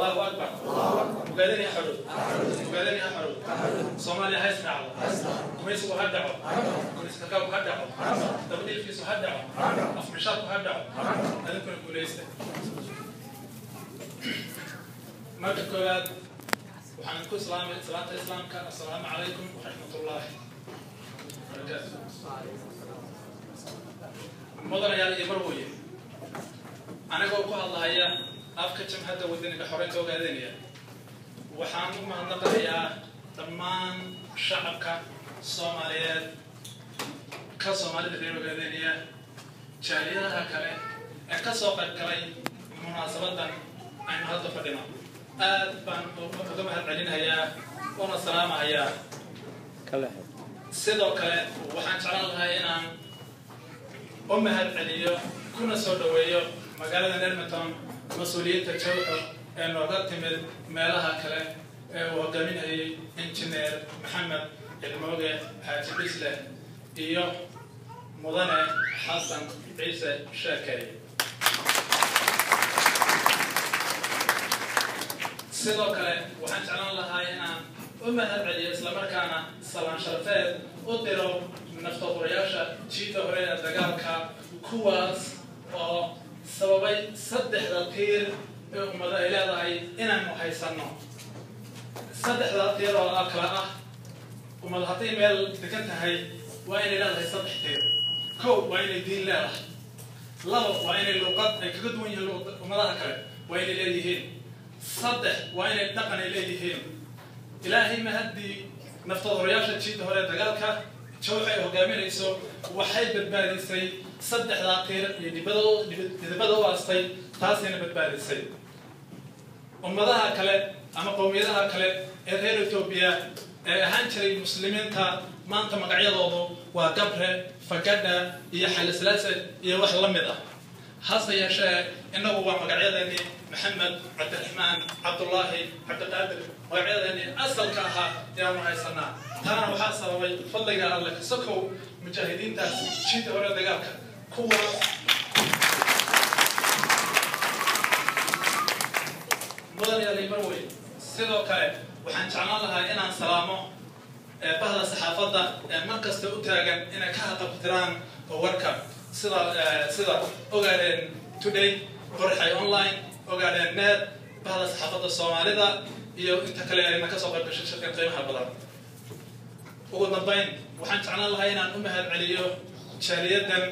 Allahu akbar. Ogaadeen xorowdo. Ogaadeen xorowdo. Soomaaliya ha israacdo. Gumaysigu ha dhaco. Gumaysiga ha dhaco. Dabadhilifkiisu ha dhaco. Afmishaadku ha dhaco. Adinkuna guulaysta. Marka koowaad waxaan ku islaamay salaanta islaamka. Assalaamu calaykum waraxmatullaahi wabarakaatu. Mudanayaal iyo marwooye, anigoo ku hadlahaya afka Jamhadda Wadaniga Xoreynta Ogaadeynaya, waxaan u mahadnaqayaa dhammaan shacabka Soomaaliyeed, ka Soomaalida reer Ogaadeynaya, jaaliyadaha kale ee ka soo qayb galay munaasabadan aynu hadda fadhino. Aad baan uga mahad celinayaa una salaamahayaa. Sidoo kale waxaan jeclaan lahaa inaan u mahad celiyo kuna soo dhaweeyo magaalada Edmonton mas-uuliyiinta Jawxo ee nooga timid meelaha kale ee uu hogaaminayay Injineer Maxamed Cilmooge Xaaji Bisle iyo Mudane Xasan Ciise Sheekey. Sidoo kale waxaan jeclaan lahaa inaan u mahad celiyo islamarkaana salaan sharafeed u diro naftoodurayaasha jiida hore ee dagaalka, kuwaas oo sababay saddexda tiir ee ummado ay leedahay inaanu haysanno. Saddexda tiir oo kale ah, ummad hadday meel degan tahay waa inay leedahay saddex tiir. Kow, waa inay diin leedahay. Labo, waa inay luuqad ay kaga duwan yihiin ummadaha kale waa inay leeyihiin. Saddex, waa inay dhaqan ay leeyihiin. Ilaahay mahaddii, naftoodurayaasha jiida hore dagaalka Jawxa ay hogaaminayso waxay badbaadisay saddexdaa tiir iyo dhidibada u aastay, taasayna badbaadisay. Ummadaha kale ama qowmiyadaha kale ee reer Etoobiya ee ahaan jiray muslimiinta maanta magacyadoodu waa Gabre, Fagadha iyo Xayleslaase iyo wax la mid ah. Hase yeeshee innagu waa magacyadeennii Maxamed, Cabdiraxmaan, Cabdullaahi, Cabdiqaadir, magacyadeenii asalka ahaa ayaanu haysanaa. Taana waxaa sababay fadliga Alle kasokow mujaahidiintaas jiida hore dagaalka, kuwaas. Mudan yaalay marwey, sidoo kale waxaan jeclaan lahaa inaan salaamo bahda saxaafadda ee mar kasta u taagan inay ka haqabtiraan warka, sida Ogaadeen Today, Qorxay Online, Ogaadeen Net, bahda saxaafadda Soomaalida iyo inta kale ayna kasoo qayb gashay shirkan qiimaha badan. Ugu dambayn waxaan jeclaan lahaa inaan u mahad celiyo jaaliyadan,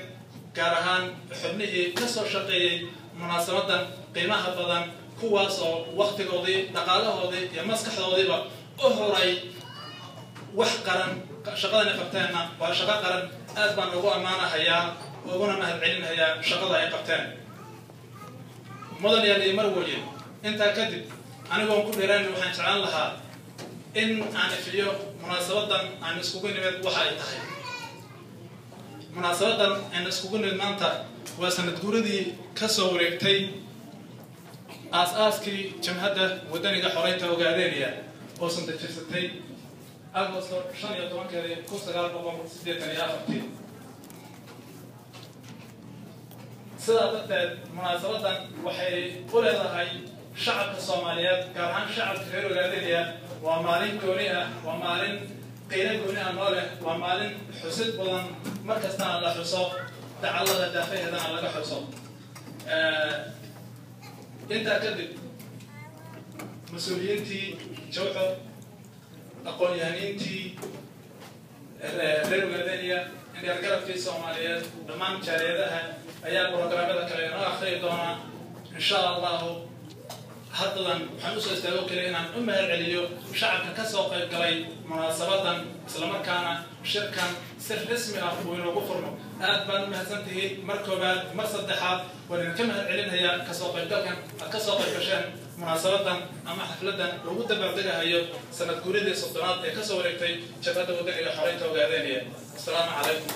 gaar ahaan xubnihii ka soo shaqeeyey munaasabadan qiimaha badan, kuwaas oo waktigoodii, dhaqaalahoodii iyo maskaxdoodiiba u huray wax qaran. Shaqadan ay qabteenna waa shaqo qaran. Aad baan ugu ammaanahayaa uguna mahad celinahayaa shaqada ay qabteen. Mudan yaal iyo marwooye, intaa kadib anigoon ku dheeraan waxaan jeclaan lahaa in aan ifiyo munaasabadan aan iskugu nimid waxa ay tahay. Munaasabadan aan iskugu nimid maanta waa sanad guuradii ka soo wareegtay aas-aaskii Jamhadda Wadaniga Xoreynta Ogaadeynaya oo sandajirsatay Agosto 15-keedii 1984-tii. Sidaa darteed munaasabadan waxay u leedahay shacabka Soomaaliyeed, gaar ahaan shacabka reer Ogaadeynaya, waa maalin gooni ah, waa maalin qiilo gooni ah noo leh, waa maalin xusid badan, mar kastana la xuso, dacallada daafaheedana laga xuso. Intaa kadib mas-uuliyiintii Jawxo, aqoon-yahaniintii reer Ogaadeynaya, indheergarabkii Soomaaliyeed, dhammaan jaaliyadaha ayaa programyada kale inoo akhriyi doonaa insha Allahu. Haddadan waxaan usoo istaago kale inaan u mahad celiyo shacabka ka soo qayb galay munaasabadan, islamarkaana shirkan si rasmi ah uu inoogu furmo. Aad baad u mahadsan tihiin mar koobaad, mar saddexaad waan idinka mahad celinayaa kasoo qaybgalkan aad kasoo qayb gasheen munaasabadan ama xafladan lagu dabaaldegahayo sanad guuridii 30-aad ee kasoo wareegtay Jabhadda Wadaniga Xoreynta Ogaadeynaya. Asalaamu calaykum.